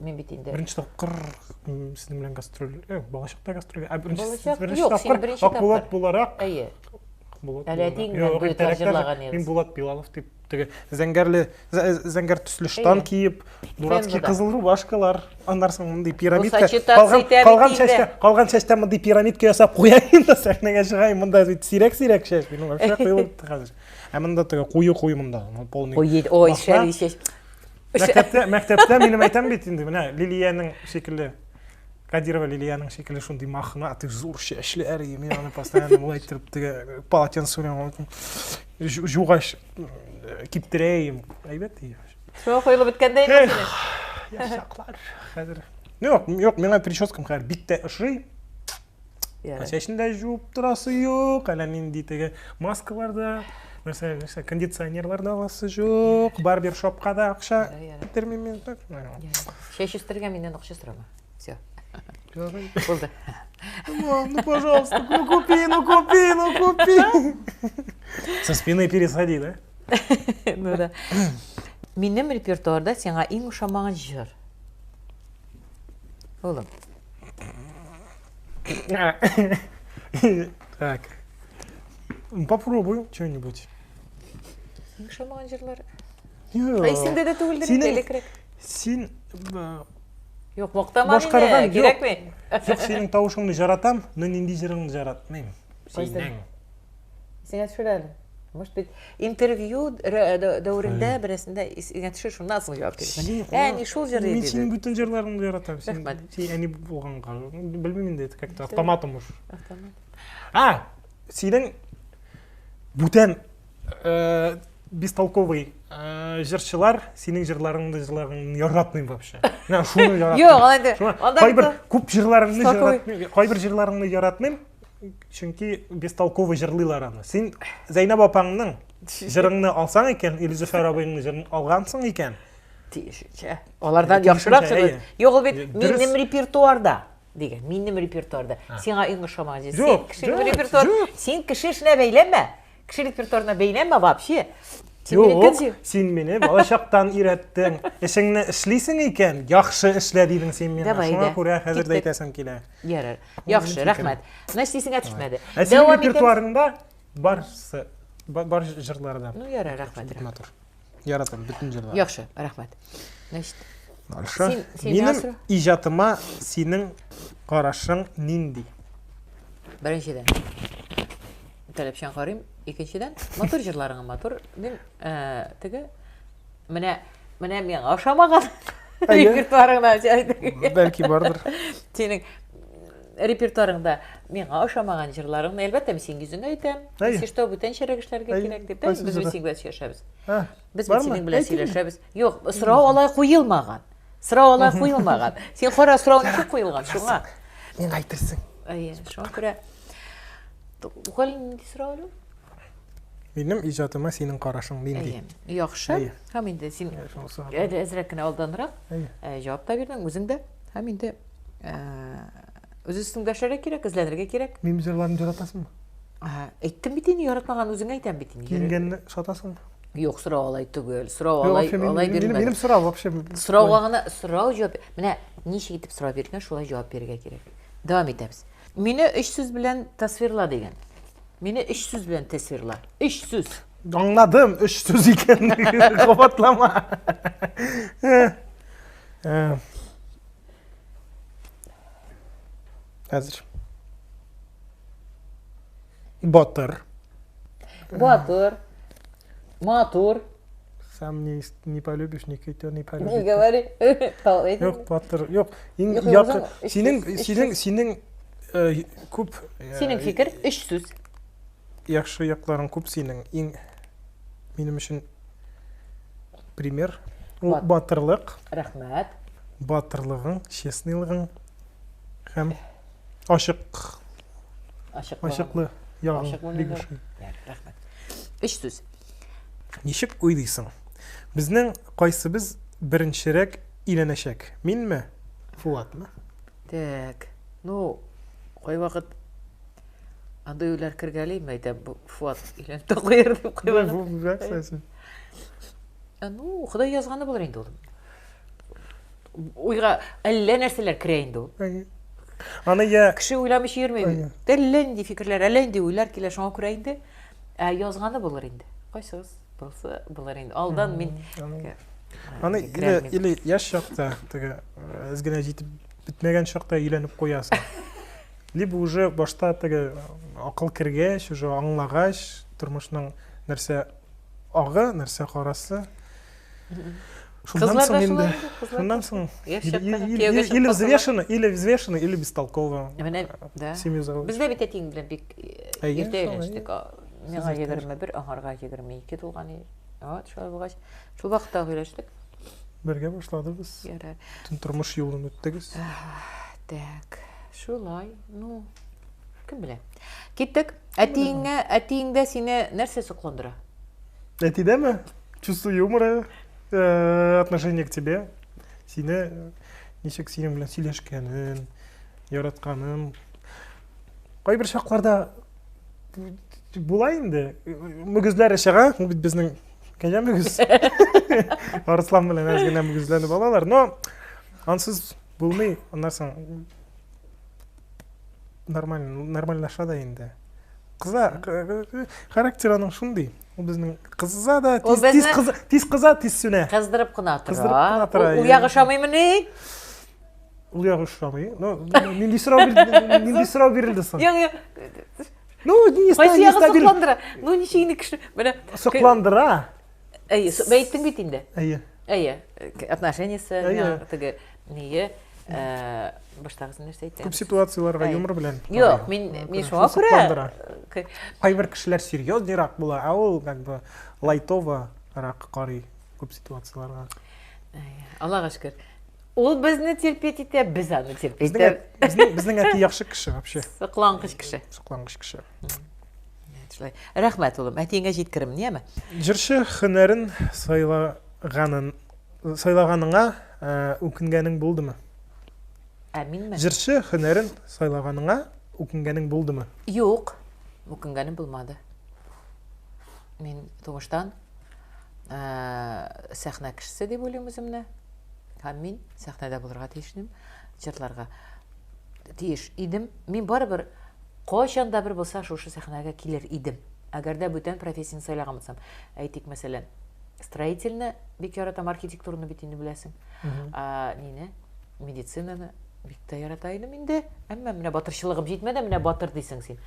Мин бит инде. Беренче тапкыр сезнең белән гастроль, балачакта гастрольгә. Ә беренче беренче тапкыр Акбулат буларак. Әйе. Әле әтиең белән дуэтлар җырлаган идегез. Мин Булат Билалов дип теге зәңгәрле зәңгәр төсле штан киеп, дурацкий кызыл рубашкалар, аннан соң мондый пирамидка, калган, калган чәчтә, калган чәчтә мондый пирамидка ясап куя инде сәхнәгә чыга, монда бит сирәк-сирәк чәч, минем вообще коелып бетте хәзер. Ә монда теге куе-куе монда, полный. Куе, ой, шәли чәч. Мәктәптә, мәктәптә минем әйтәм бит инде, менә Лилиянең шикелле Кадирова Лилиянең шикелле шундый мохнатый зур чәчләр, и мин аны постоянно болай иттереп теге полотенце белән жугач киптерәем. Әйбәт ди. Шуңа коелып беткәндә инде синең. Яшаклар хәзер. Юк, юк, миңа прическам хәзер бик тә ошый. Чәчен дә жуып торасы юк, әллә нинди теге маскалар да, нәрсә, нәрсә, кондиционерлар да аласы юк, барбершопка да акча бетермим мин. Чәч үстерергә миннән акча сорама. Все. Булды. Мам, ну пожалуйста, ну купи, ну купи, ну купи. Со спины пересади, да? Ну да. Минем репертуарда сиңа иң ошамаган җыр. Улым. Так. Попробуем что-нибудь. Иң ошамаган җырлар. Исеңдә дә түгелдер инде элекрәк. Син Юк, мактама мине, кирәкми. Юк, синең тавышыңны яратам, но нинди җырыңны яратмыйм. Синең. Исеңә төшер әле. Может быть, интервью дәверендә берәрсендә исеңә төшер, шуннан соң җавап бирерсең. Ә, ни шул җыр иде. Мин синең бөтен җырларыңны яратам. Рәхмәт. Син әни булганга. Белмим инде, это как-то автоматом уж. Автомат. А, синең бүтән э, бестолковый э, җырчылар синең җырларыңны җырлаганны яратмыйм вообще. Менә шуны яратмыйм. Юк, алай инде. Кайбер күп җырларыңны яратмыйм. Кайбер җырларыңны яратмыйм. Чөнки бестолковый җырлыйлар аны. Син Зәйнәб апаңның җырыңны алсаң икән, или Зөфәр абыеңның җырын алгансың икән. Тиешенчә. Алардан яхшырак җырлый. Юк, ул бит минем репертуарда дигән, минем репертуарда. Сиңа иң ошамаган җыр. Син кеше репертуар, син кеше эшенә бәйләнмә. Кеше репертуарына бәйләнмә вообще. Юк, син мине балачактан өйрәттең. Эшеңне эшлисең икән, яхшы эшлә дидең син миңа. Шуңа күрә хәзер дә әйтәсем килә. Ярар. Яхшы, рәхмәт. Значит, исеңә төшмәде. Ә синең репертуарыңда барсы, бар җырлары да. Ну, ярар, рәхмәт. Бик матур. Яратам бөтен җырларны. Яхшы, рәхмәт. Значит, Дальше. Минем иҗатыма синең карашың нинди? Беренчедән, таләпчән карыйм. Икенчедән, матур җырларыңа матур. Дим, теге менә менә миңа ошамаган репертуарыңда. Бәлки бардыр. Синең репертуарыңда миңа ошамаган җырларыңны, әлбәттә, мин синең йөзеңә әйтәм. Если что, бүтәнчәрәк эшләргә кирәк дип. Без бит синең белән сөйләшәбез. Без бит синең белән сөйләшәбез. Юк, сорау алай куелмаган. Сорау алай куелмаган. Син кара, сорау ничек куелган, шуңа. Миңа әйтерсең. Әйе, шуңа күрә Укал нинди сорау әле? Минем иҗатыма синең карашың нинди? Әйе. Яхшы. Һәм инде син әле әзрәк кенә алданрак э, җавап та бирдең үзең дә. Һәм инде э, үз өстеңдә эшләргә кирәк, эзләнергә кирәк. Минем җырларымны яратасыңмы? Әйттем бит инде, яратмаган үзеңә әйтәм бит инде. Киенгәнне сатасыңмы? Юк, сорау алай түгел. Сорау алай, алай бирелмәде. Минем сорау вообще. Сорауга гына сорау җавап. Менә ничек итеп сорау биргән, шулай җавап бирергә кирәк. Дәвам итәбез. Мине өч сүз белән тасвирла дигән. Мине өч сүз белән тасвирла. Өч сүз. Аңладым, өч сүз икәнлеген кабатлама. Э, хәзер. Батыр. Батыр. Матур. Сам не, не полюбишь, никто не полюбит. Не говори. Юк, батыр. Юк, иң якын. Синең, синең, синең э, күп э, Синең фикер өч сүз. Яхшы якларың күп синең. Иң минем өчен пример. Ул батырлык. Рәхмәт. Батырлыгың, честныйлыгың һәм ачык ачыклы ягың бик ошый. Рәхмәт. Өч сүз. Ничек уйлыйсың? Безнең кайсыбыз беренчерәк өйләнәчәк? Минме, Фуатмы? Так. Ну, кайвакыт андый уйлар кергәли, әйтәм, бу Фуат өйләнеп тә куяр дип кайвакыт. Ну, Ходай язганы булыр инде ул. Уйга әллә нәрсәләр керә инде ул. Аны я кеше уйламыйча йөрми. Әллә нинди фикерләр, әллә нинди уйлар килә, шуңа күрә инде ә язганы булыр инде. Кайсыгыз булса булыр инде. Алдан мин Аны или, или яшь чакта, теге әз генә җитеп бетмәгән чакта өйләнеп куясың. Либо уже башта теге акыл кергәч, уже аңлагач, тормышның нәрсә агы, нәрсә карасы. Шуннан соң инде, шуннан соң или взвешенно, или взвешенно, или бестолково. Менә, да. Семью заводишь. Без дә бит әтиең белән бик э, иртә өйләнештек. Миңа 21, аңарга 22 тулган иде. Вот, шулай булгач, шул вакытта өйләнештек. Бергә башладыгыз. Ярар. Бөтен тормыш юлын үттегез. Так, шулай, ну, кем белә. Киттек. Әтиеңә, әтиеңдә сине нәрсә сокландыра? Әтидәме? Чувство юмора, э, отношение к тебе. Сине ничек синең белән сөйләшкәнен, яратканын. Кайбер чакларда була инде. Мөгезләре чыга, ул бит безнең кәҗә мөгез. Арыслан белән әз генә мөгезләнеп алалар, но ансыз булмый. Аннан соң нормаль, нормальләшә дә инде. Кыза, характер аның шундый. Ул безнең кыза да, тиз, тиз, кыза, тиз кыза, тиз сүнә. Кыздырып кына тора. Кыздырып кына тора. Ул ягы ошамыймыни? Ул ягы ошамый. Ну, нинди сорау бирелде, нинди сорау бирелде соң? Юк, юк. Ну, не Кайсы ягы сокландыра? Ну, ничек инде кеше? Менә сокландыра. Әйе, әйттең бит инде. Әйе. Әйе, отношениесе, теге ние, баштагысын нәрсә әйтә? Күп ситуацияләргә юмор белән. Юк, мин мин шуңа күрә. Кайбер кешеләр серьезныйрак була, ә ул как бы лайтоварак карый күп ситуацияләргә. Аллага шөкер. Ул безне терпеть итә, без аны терпеть итә. Безнең безнең әти яхшы кеше вообще. Соклангыч кеше. Соклангыч кеше. Шулай. Рәхмәт, улым. Әтиеңә җиткерим, яме? Җырчы һөнәрен сайлаганын сайлаганыңа үкенгәнең булдымы? Ә минме? Җырчы һөнәрен сайлаганыңа үкенгәнең булдымы? Юк, үкенгәнем булмады. Мин тумыштан сәхнә кешесе дип уйлыйм үземне. Һәм мин сәхнәдә булырга тиеш идем, җырларга тиеш идем. Мин барыбер кайчан да бер булса шушы сәхнәгә килер идем. Әгәр дә бүтән профессияне сайлаган булсам, әйтик, мәсәлән, строительны бик яратам, архитектураны бит инде беләсең. А, нине, медицинаны бик тә ярата идем инде. Әмма менә батырчылыгым җитмәде, менә батыр дисең син.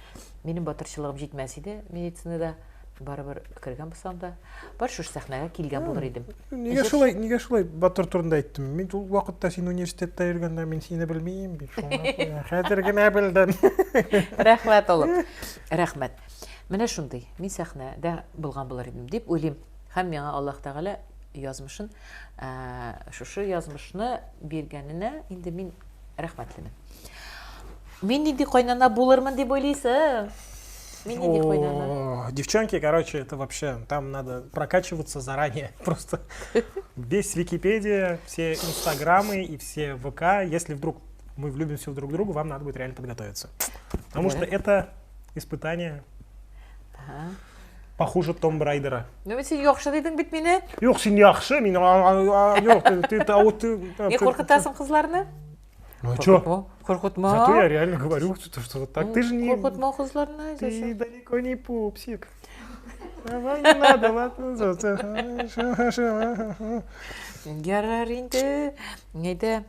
Минем батырчылыгым җитмәс иде медицинада. Барыбер кергән булсам да, бар шушы сәхнәгә килгән булыр идем. Нигә шулай, нигә шулай батыр турында әйттем? Мин ул вакытта син университетта йөргәндә мин сине белмим бит. Хәзер генә белдем. Рәхмәт, улым. Рәхмәт. Менә шундый, мин сәхнәдә булган булыр идем дип уйлыйм. Һәм миңа Аллаһ Тәгалә язмышын, шушы язмышны биргәненә инде мин рәхмәтлемен. Мин нинди кайнана булырмын дип уйлыйсың? Мин нинди кайнана? О, Девчонки, короче, это вообще, там надо прокачиваться заранее. Просто весь Википедия, все инстаграмы и все ВК. Если вдруг мы влюбимся в друг друга, вам надо будет реально подготовиться. Потому что это испытание похуже Том Брайдера. Ну, син яхшы дидең бит мине. Юк, син яхшы, мин юк, ты ты а ты. Не куркытасың кызларны? Ну а чё? Куркытма. Зато я реально говорю, что, что вот так. Ты же не... Куркытма кызларны. Ты далеко не пупсик. Давай не надо, ладно. Ярар инде. Нидә?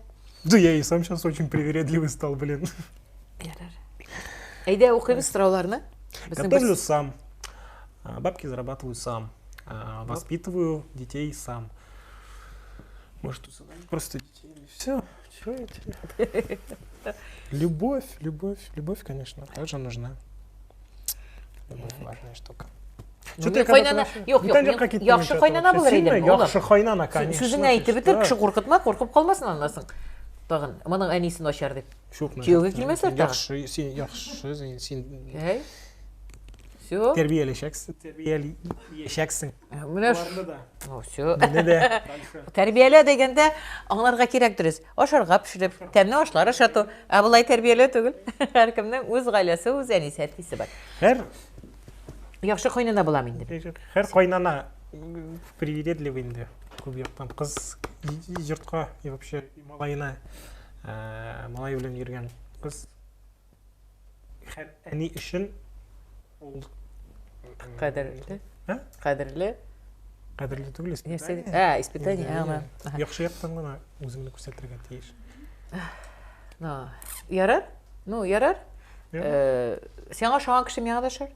Да я и сам сейчас очень привередливый стал, блин. Ярар. Әйдә укыйбыз сорауларны. Готовлю сам. Бабки зарабатываю сам. Воспитываю детей сам. Может, усыновить просто детей. Все, все эти. Любовь, любовь, любовь, конечно, тоже нужна. Любовь важная штука. Ну, кайнана, юк, юк, яхшы кайнана булыр идем, улым. Яхшы кайнана, конечно. Сүзеңне әйтеп бетер, кеше куркытма, куркып калмасын аннан Тагын, моның әнисе начар дип. Кияүгә килмәсләр тагын. Яхшы, син яхшы, син. Әй. Все. Тәрбияләшәксең, тәрбияләшәксең. Менә да. Ну, все. Мине дә. Тәрбиялә дигәндә аңларга кирәк дөрес. Ашарга пешереп, тәмле ашлар ашату. Ә болай тәрбияләү түгел. Һәркемнең үз гаиләсе, үз әнисе, әтисе бар. Һәр Яхшы кайнана булам инде. Һәр кайнана привередливый инде. Күп яктан кыз йортка и вообще малаена малай белән йөргән кыз һәр әни өчен ул кадерле. Ә? Кадерле. Кадерле түгел, испытание. Ә, испытание, ага. Яхшы яктан гына үзеңне күрсәтергә тиеш. Ну, ярар. Ну, ярар. Э, сиңа ошаган кеше миңа да ошар.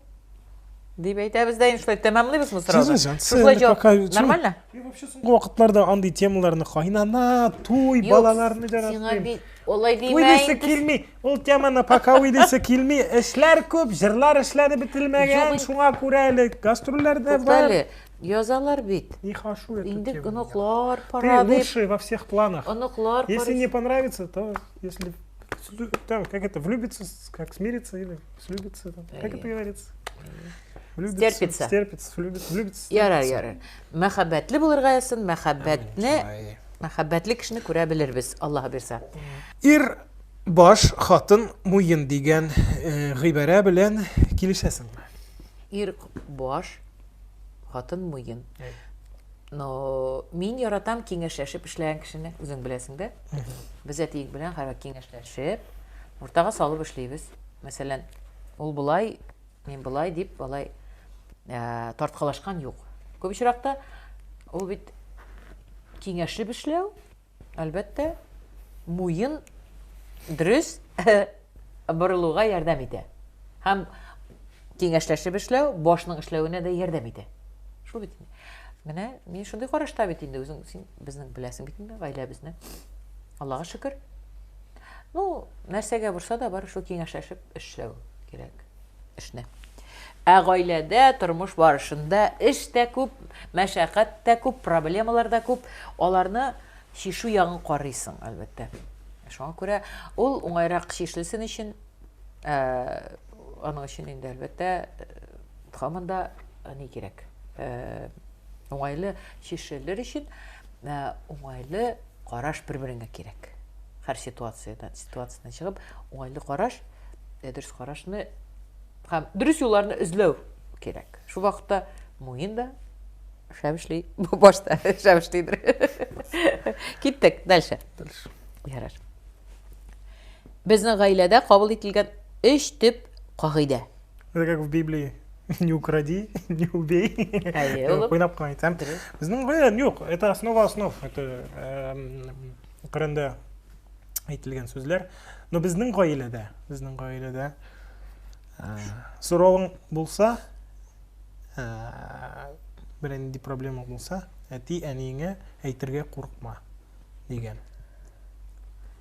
Дип әйтәбез дә инде шулай тәмамлыйбызмы сорауны? Шулай җавап. Нормально? Мин вообще соңгы вакытларда андый темаларны кайнана, туй, балаларны яратмыйм. Сиңа бит олай димә. Уйлыйсы килми. Ул теманы пока уйлыйсы килми. Эшләр күп, җырлар эшләнеп бетелмәгән, шуңа күрә әле гастрольләр дә бар. Язалар бит. Не хашу эту Инде тему. оныклар пора Ты лучший во всех планах. Оныклар Если не понравится, то если там, как это, влюбиться, как смириться или слюбиться, там, как это говорится? Влюбиться, стерпится. Стерпится, влюбиться, влюбиться. Ярар, ярар. Мәхәббәтле булырга язсын, мәхәббәтне, мәхәббәтле кешене күрә белербез, Аллаһ бирсә. Ир баш, хатын муен дигән э, гыйбарә белән килешәсеңме? Ир баш, хатын муен. Но мин яратам киңәшләшеп эшләгән кешене, үзең беләсең дә. Без әтиең белән һәрвакыт киңәшләшеп, уртага салып эшлибез. Мәсәлән, ул болай, мин болай дип, алай ә, тарткалашкан юк. Күп очракта ул бит киңәшеп эшләү, Әлбәттә, муен дөрес борылуга ярдәм итә. Һәм киңәшләшеп эшләү башның эшләвенә дә ярдәм итә. Шул бит инде. Менә мин шундый карашта бит инде үзең син безнең беләсең бит инде гаиләбезне. Аллага шөкер. Ну, нәрсәгә борса да бары шул киңәшләшеп эшләү кирәк. Эшне. Ә гаиләдә, тормыш барышында эш тә күп, мәшәкать тә күп, проблемалар да күп. Аларны чишү ягын карыйсың, әлбәттә. Шуңа күрә ул уңайрак чишелсен өчен, аның өчен инде, әлбәттә, һаман да ни кирәк. Уңайлы чишелер өчен уңайлы караш бер-береңә кирәк. Һәр ситуациядән, ситуациядән чыгып, уңайлы караш, дөрес карашны һәм дөрес юлларны эзләү кирәк. Шул вакытта муен да шәп эшли, баш та шәп эшлидер. Киттек, дальше. Дальше. Ярар. Безнең гаиләдә кабул ителгән өч төп кагыйдә. Это как в Библии. Не укради, не убей. Әйе, улым. Уйнап кына әйтәм. Безнең гаилә юк, это основа основ. Это Коръәндә әйтелгән сүзләр. Но безнең гаиләдә, безнең гаиләдә соравың булса, берәр нинди проблема булса, әти әниеңә әйтергә курыкма дигән.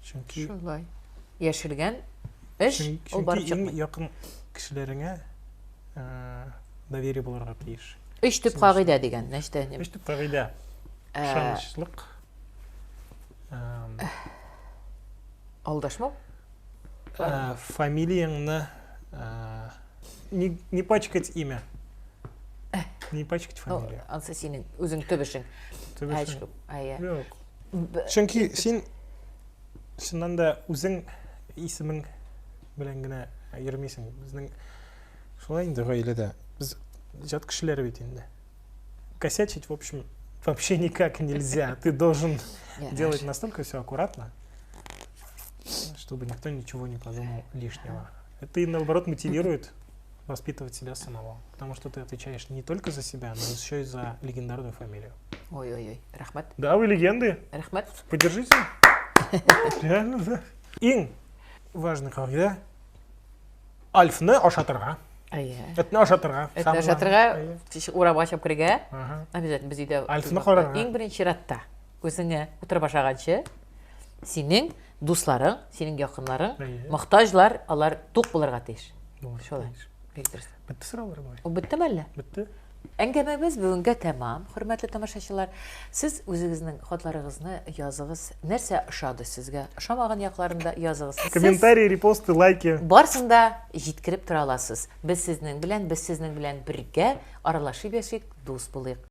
Чөнки шулай. Яшергән эш ул барып чыкмый. Иң якын кешеләреңә доверие булырга тиеш. Өч төп кагыйдә дигән, нәрсә? Өч төп кагыйдә. Ышанычлык. Алдашмау? Фамилияңне не, не пачкать имя. Не пачкать Ну, фамилию. ансы синең үзең төп эшең. Төп эшең. Әйе. Юк. Чөнки син чыннан да үзең исемең белән генә йөрмисең. Безнең шулай инде гаиләдә. Без иҗат кешеләре бит инде. Косячить, в общем, вообще никак нельзя. Ты должен делать настолько все аккуратно, чтобы никто ничего не подумал лишнего. Это и наоборот мотивирует воспитывать себя самого. Потому что ты отвечаешь не только за себя, но еще и за легендарную фамилию. Ой-ой-ой, рәхмәт. Да, вы легенды. Рәхмәт. Поддержите. Реально, да. Иң важный кагыйдә Альфны ашатырга. Әйе. Этне ашатырга. Этне ашатырга, урамга чыгып керергә. Обязательно без өйдә. Альфны карарга. Иң беренче чиратта үзеңә утырып ашаганчы, синең дусларың, синең якыннарың, мохтаҗлар, алар тук булырга тиеш. Шулай. Бик дөрес. Бетте сораулар болай. Ул беттеме әллә? Бетте. Әңгәмәбез бүгенгә тәмам, хөрмәтле тамашачылар. Сез үзегезнең хатларыгызны языгыз. Нәрсә ошады сезгә? Ошамаган якларын да языгыз. Комментарии, репосты, лайки. Барсын да җиткереп тора аласыз. Без сезнең белән, без сезнең белән бергә аралашып яшик, дус булыйк.